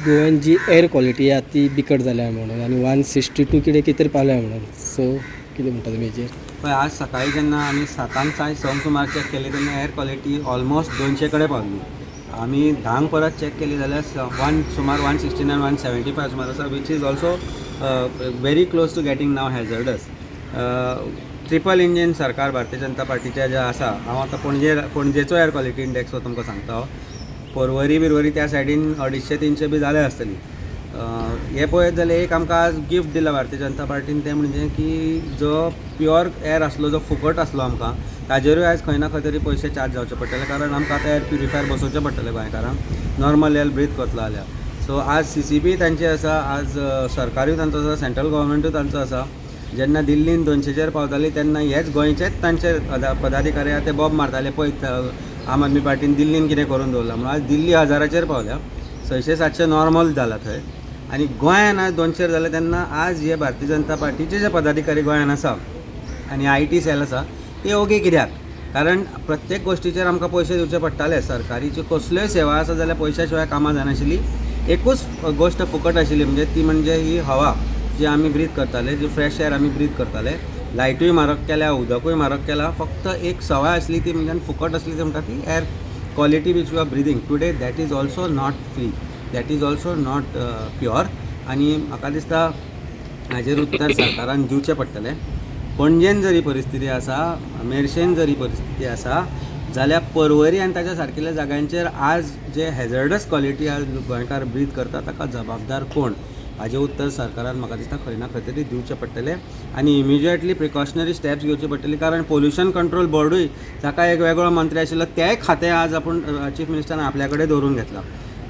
Goan जी air quality आहा ती बिकट जाल्या म्हणून आनी 162 कितें कितें तरी पावल्या म्हणून. सो कितें म्हणटा तुमी हेजेर? पळय, आज सकाळी जेन्ना आमी सातांक साय संक सुमार चॅक केली तेन्ना एअर क्वॉलिटी ऑलमोस्ट 200 कडेन पावली. आमी 10क परत चॅक केली जाल्यार वन सुमार 169, 175 सुमार आसा, which is also very close to getting now hazardous. Triple engine सरकार भारतीय जनता पार्टीचें जें आसा, हांव आतां पणजे, पणजेचो एअर क्वॉलिटी इंडेक्स हो तुमकां सांगता. हांव पर्वरी बिरवरी त्या सायडीन 250 300 बी जाल्या आसतली. हें पळयत जाल्यार एक आमकां आज गिफ्ट दिलां भारतीय जनता पार्टीन, तें म्हणजे की जो प्युअर एअर आसलो, जो फुकट आसलो आमकां, ताजेरूय आयज खंय ना खंय तरी पयशे चार्ज जावचे पडटले, कारण आमकां आतां एअर प्युरिफायर बसोवचे पडटले गोंयकारांक नॉर्मल एअर ब्रीथ करतलो जाल्यार. सो आज सीसीबी तांची आसा, आज सरकारूय तांचो आसा, सेंट्रल गव्हर्मेंटूय तांचो आसा. जेन्ना दिल्लीन 200चेर पावताली तेन्ना हेच गोंयचेच तांचे पदाधिकारी आहा ते बोब मारताले, पळय आम आदमी पार्टीन दिल्लीन कितें करून दवरलां म्हणून. आज दिल्ली 1000चेर पावल्या, 600 700 नॉर्मल जाला थंय आनी गोंयान आज 200 जालें तेन्ना आज हे भारतीय जनता पार्टीचे जे पदाधिकारी गोंयान आसा आनी IT sell आसा ते ओगी कित्याक? कारण प्रत्येक गोश्टीचेर आमकां पयशे दिवचे पडटाले. सरकारीच्यो कसल्योय सेवा आसा जाल्यार पयश्या शिवाय कामां जायनाशिल्लीं. एकूच गोश्ट फुकट आशिल्ली, म्हणजे ती म्हणजे ही हवा जी आमी ब्रीथ करताले, जी फ्रेश एअर आमी ब्रीथ करताले. लायटूय म्हारग केल्या, उदकूय म्हारग केला, फक्त एक सवाय आसली ती म्हणजे आनी फुकट आसली ती म्हणटा ती air quality which you are breathing today, that is also not free, that is also not pure. आनी म्हाका दिसता हाजेर उत्तर सरकारान दिवचें पडटलें. पणजेन जर ही परिस्थिती आसा, मेरशेन जर ही परिस्थिती आसा जाल्यार पर्वरी आनी ताच्या सारकिल्ल्या जाग्यांचेर आज जे हॅझर्डस क्वॉलिटी आज गोंयकार ब्रीथ करता ताका जबाबदार कोण? हाजें उत्तर सरकारान म्हाका दिसता खंय ना खंय तरी दिवचें पडटलें आनी इमिजिएटली प्रिकॉशनरी स्टेप्स घेवचे पडटली, कारण पोल्युशन कंट्रोल बोर्डूय जाका एक वेगळो मंत्री आशिल्लो तेय खातें आज आपूण चीफ मिनिस्टरान आपल्या कडेन दवरून घेतलां.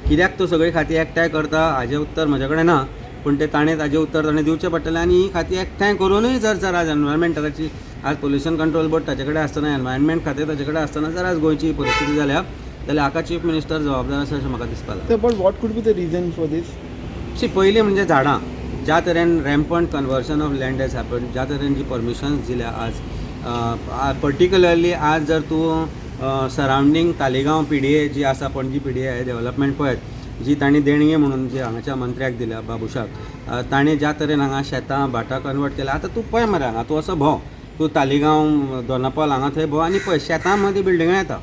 कित्याक तो सगळीं खातीं एकठांय करता हाजें उत्तर म्हजे कडेन ना, पूण तें ताणें ताजें उत्तर ताणें दिवचें पडटलें. आनी ही खातीं एकठांय करुनूय जर जर आज एनवायरमेंटाची, आज पोल्युशन कंट्रोल बोर्ड ताचे कडेन आसतना, एनवायरमेंट खातें ताचे कडेन आसतना जर आज गोंयची ही परिस्थिती जाल्या जाल्यार हाका चीफ मिनिस्टर जबाबदार आसा अशें म्हाका दिसपाक लागलां. So, but what could be the reason for this? See, पयलीं म्हणजे झाडां, ज्या तरेन rampant conversion of land has happen, ज्या तरेन जी परमिशन्स दिल्या आज, पर्टिक्युलरली आज जर तूं सरावंडींग तालिगांव पीडीए जी आसा, पणजी पीडीए डेवलपमेंट पळयत, जी तांणी देणगी म्हणून जी हांगाच्या मंत्र्याक दिल्या बाबुशाक, ताणें ज्या तरेन हांगा शेतां भाटां कन्वर्ट केल्या. आतां तूं पळय मरे, हांगा तूं असो भोंव, तूं तालिगांव दोनापावल हांगा थंय भोंव आनी पळय, शेतां मदीं बिल्डिंगां येता.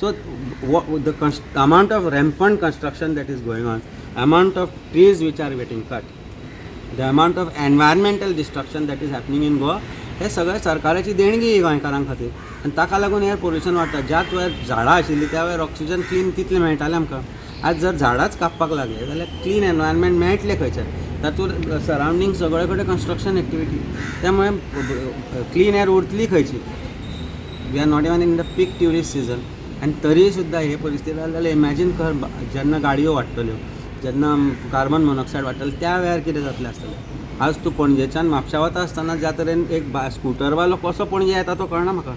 So the amount of rampant construction that is going on, amount of trees which are getting cut, the amount of environmental destruction that is happening in Goa, हे सगळें सरकाराची देणगी ही गोंयकारां खातीर आनी ताका लागून एअर पोल्युशन वाडटा. ज्याच वेळार झाडां आशिल्लीं त्या वेळार ऑक्सिजन क्लीन तितलें मेळटालें आमकां. आज जर झाडांच कापपाक लागले जाल्यार क्लीन एनवायरमेंट मेळटलें खंयच्यान? तातूंत सरावंडींग सगळे कडेन कन्स्ट्रक्शन एक्टिविटी, त्यामुळे क्लीन एअर उरतली खंयची? We are not even in the peak tourist season आनी तरी सुद्दां हे परिस्थिती जाली जाल्यार इमॅजीन कर, जेन्ना गाडयो वाडटल्यो, जेन्ना कार्बन मोनॉक्सायड वाडटलें, त्या वेळार कितें जातलें आसतलें? आज तूं पणजेच्यान म्हापशा वता आसतना ज्या तरेन एक स्कुटरवालो कसो पणजे येता तो कळना म्हाका,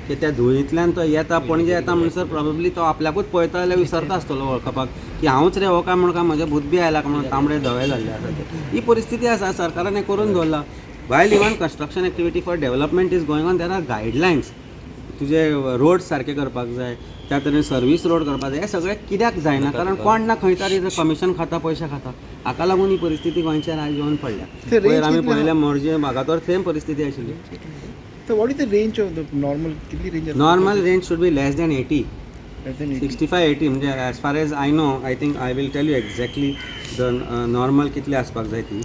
की त्या धुळींतल्यान तो येता. पणजे येता म्हणसर प्रॉबेबली तो आपल्याकूच पळयता जाल्यार विसरता आसतलो वळखपाक की हांवूच रे हो काय म्हणून, काय म्हजें भूत बी आयला काय म्हणून, तांबडे धवे जाल्ले आसा ते. ही परिस्थिती आसा, सरकारान हें करून दवरलां. While even construction activity for development is going on, there are guidelines. तुजे रोड सारके करपाक जाय, त्या तरेन सर्वीस रोड करपाक जाय. हें सगळें कित्याक जायना? कारण कोण ना खंय तरी कमिशन खाता, पयशे खाता. हाका लागून ही परिस्थिती गोंयच्यान आयज येवन पडल्या. ते range पयर आमी कितली पळयलें, मोरजे वागातोर सेम परिस्थिती आशिल्ली. So what is the range of the normal? कितली range आसा? Normal range should be less than 80. Less than 80. 65, 80 म्हणजे as far as I know. I think I will tell you exactly the normal कितली आसपाक जाय ती.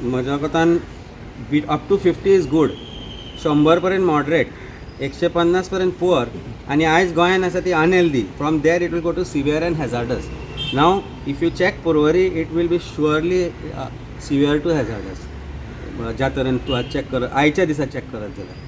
म्हज्या कोतान be up to 50 is good, 100 पर्यंत मॉडरेट, 150 पर्यंत पुअर आनी आयज गोंयान आसा ती unhealthy. From there it will go to severe and hazardous. Now if you check Porvorim, it will be surely severe to hazardous, ज्या तरेन तूं आज चॅक कर, आयच्या दिसा चॅक करत जाल्यार.